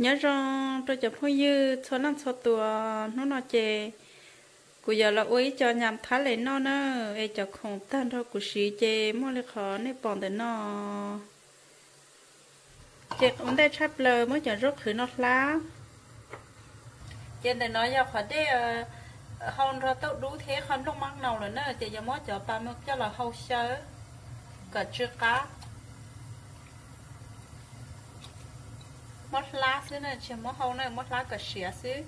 Nyob zoo rau cov phooj ywg txhua leej txhua tus, hnub no ces kuv yuav los ua ib co nyam thab les noj na, es cov khoom tag nrho kuv siv ces muaj li qhov nej pom ntawm no. Ces ua ntej tshaj plaws muab cov zaub qhwv no hlab. Ces ntawm no yog qhov dej hau nrog tauj dub thiab qhov nplooj mab nau lawm na, ces yuav muab cov pas mus coj los hau xyaw kom tsw qab. Muab hlab xwb na, tsis muab hau na, muab hlab kom siav xwb.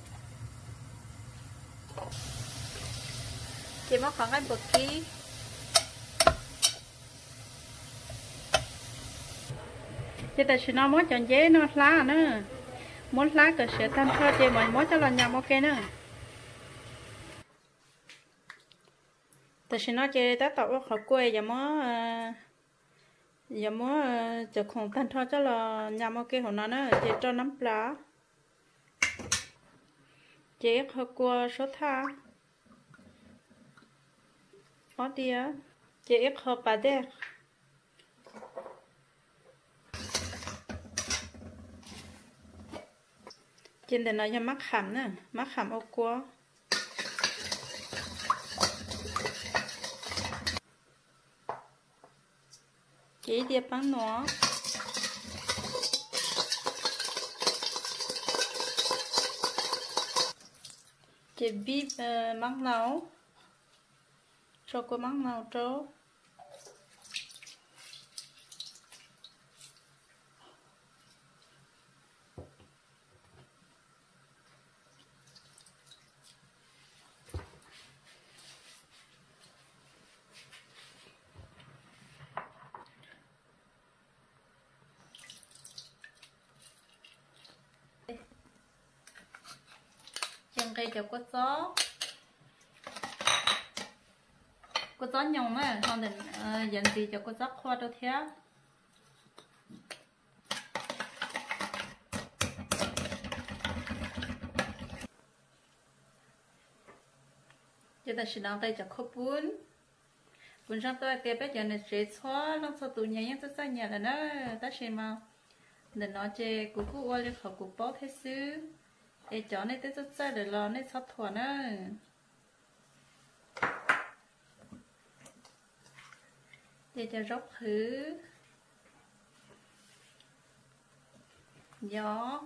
Ces muab qhov nqaij npua kib. Ces tam sim no muab cov nceb no hlab na, muab hlab kom siav tag nrho ces mam muab coj los nyam ua ke na. Tam sim no ces tab tom ua qhov kua, yuav muab cov khoom tag nrho coj los nyam ua ke hauv no na, ces rau nab plas, ces ib qho kua suab thaj, ob diav, ces ib qho pas dej. Ces ntawm no yog mab kham na, mab kham ua kua. Ces ib diav peeb nuam. Ces pib mab nau, tso kua mab nau rau. Ces nqis cov kua txob, kua txob nyoos na, ho ntawm, yuav ntxiv cov kua txob qhua rau thiab. Ces tam sim no nqis cov khaub poob. Kuv ntseeg tau hais tias peb cov niam tsev txhua leej txhua tus nyias yeej txawj txawj nyias lawm na, tab sis mas ntawm no ces kuv kuj ua li qhov kuv paub thiab xwb, es cov nej twb txawj txawj lawm los nej txhob thuam na. Ces cov zaub qhwv, yog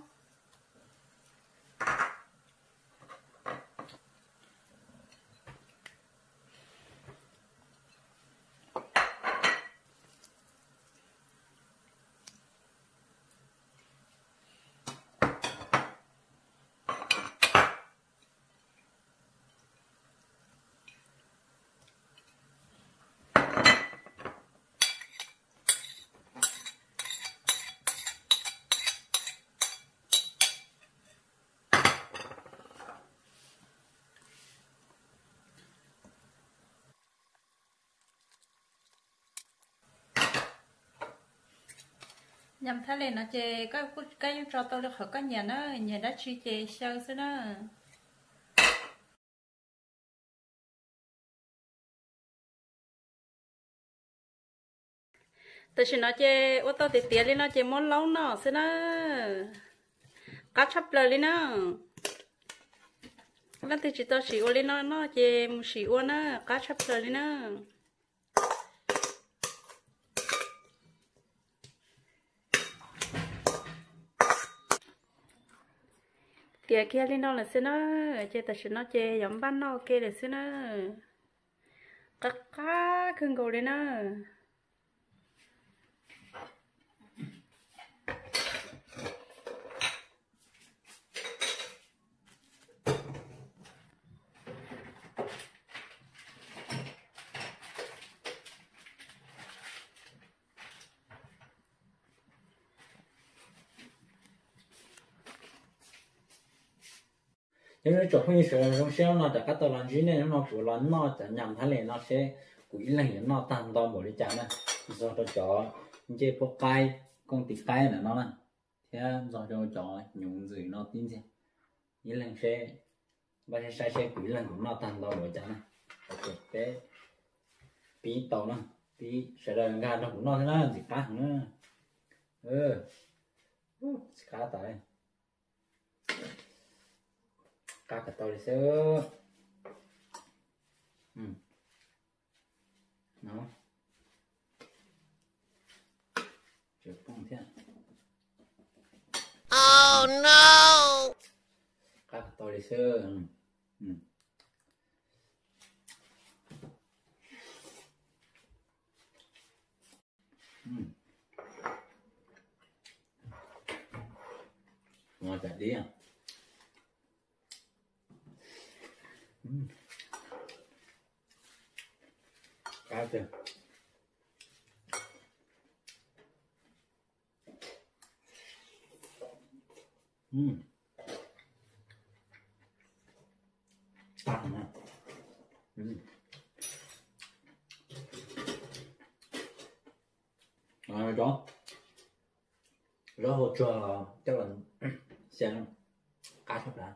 Nyam thaj les no ces koj yeej tso tau li qhov koj nyiam na, nyiam dab tsi ces xyaw xwb na. Tam sim no ces ua tau tiav tiav li no ces muab laub noj xwb na. Qab tshaj plaws li na. Leej twg tsis tau sim ua li no noj ces mus sim ua na, qab tshaj plaws li na. Tiav kiag li no lawm xwb na, ces tam sim no ces yuav npaj noj ua ke lawm xwb na. Qab qab kawg nkaus li na. Nyob zoo tsoom phooj ywg sawv daws, zoo siab no rov qab tau los ntsib nej. Hnub no kuv los noj cov nyam thaj les no seb kuv ib leeg yuav noj tag nto npaum li cas na. Ntxuag rau cov ncej puab qaib, kooj tis qaib ntawm no na, thiab ntxuag rau cov hnyuv ntxwm no tib ntxiag. Ib leeg seb, npaj seb saib seb kuv ib leeg kuv noj tag nto npaum li cas na. Peb pib tau na, pib sawv daws nkag nrog kuv noj thiab na, ntxim qab heev na. Ntxim qab tas li. Qab kom tau li xwb. No, tseem poob thiab. Qab kom tau li xwb. Ua cas dib. Qab tiag. Tag na. Zaub, zaub hau tsuag coj los xyaw, qab tshaj plaws.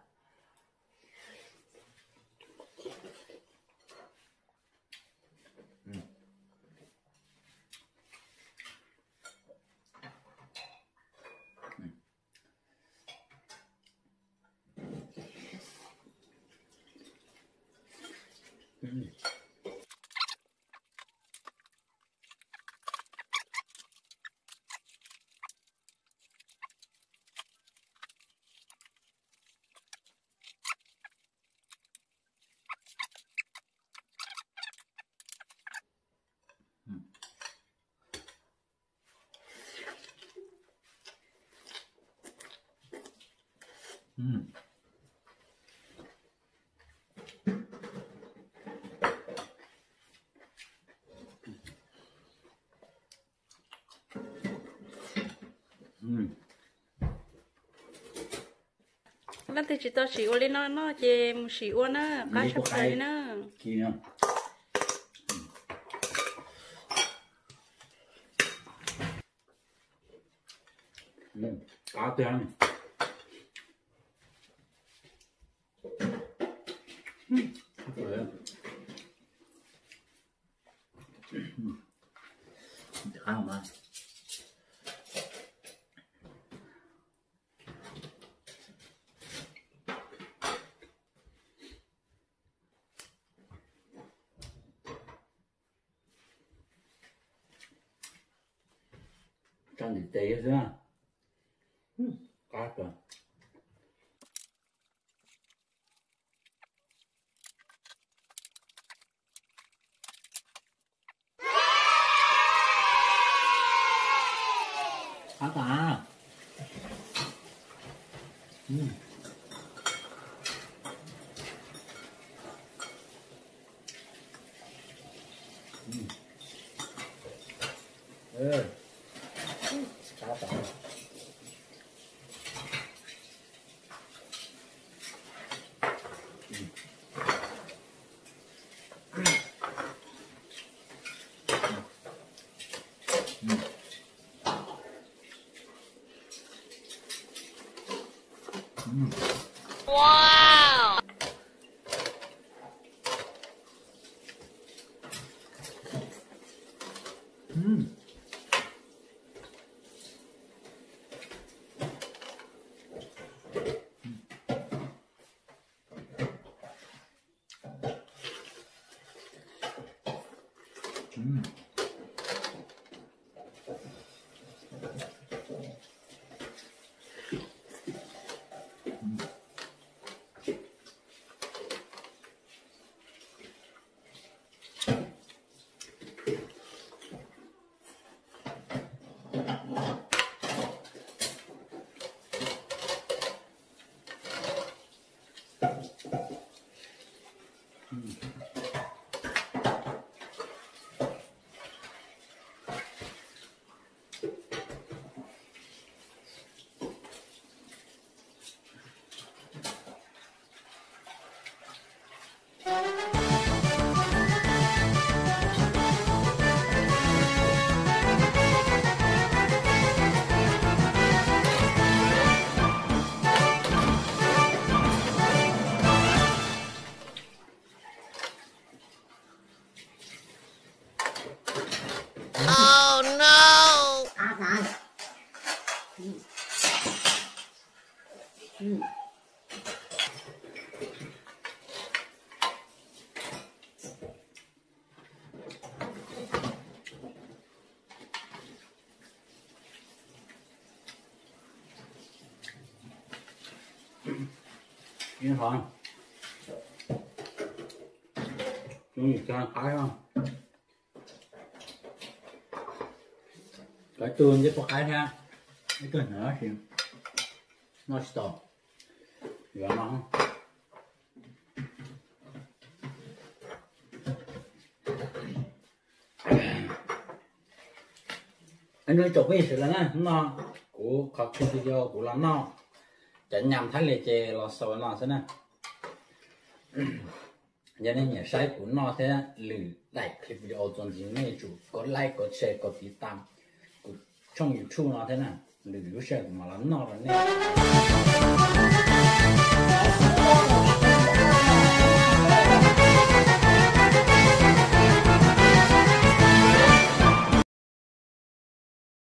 Leej twg tsis tau sim ua li no noj ces mus sim ua na, qab tshaj plaws li na. Qab tiag. Tso ntim tes xwb. Qab kawg. Qab tas. Qab tas. Ib qho, ib qho qaib, koj tug ncej puab qaib thiab, ib tug hnyav tab sis noj tsis tau, yuav no. Nyob zoo tsoom phooj ywg sawv daws na, hnub no kuv qhov video kuv los noj cov nyam Thaib Lej ces los xaus no xwb na. Yog nej nyiam saib kuv noj thiab lwm daim clip video txuas ntxiv nej yuav tsum kov like, kov share, kov tiv tam kuv tshooj YouTube no thiab na, lwm lub sij hawm kuv mam los noj rau nej.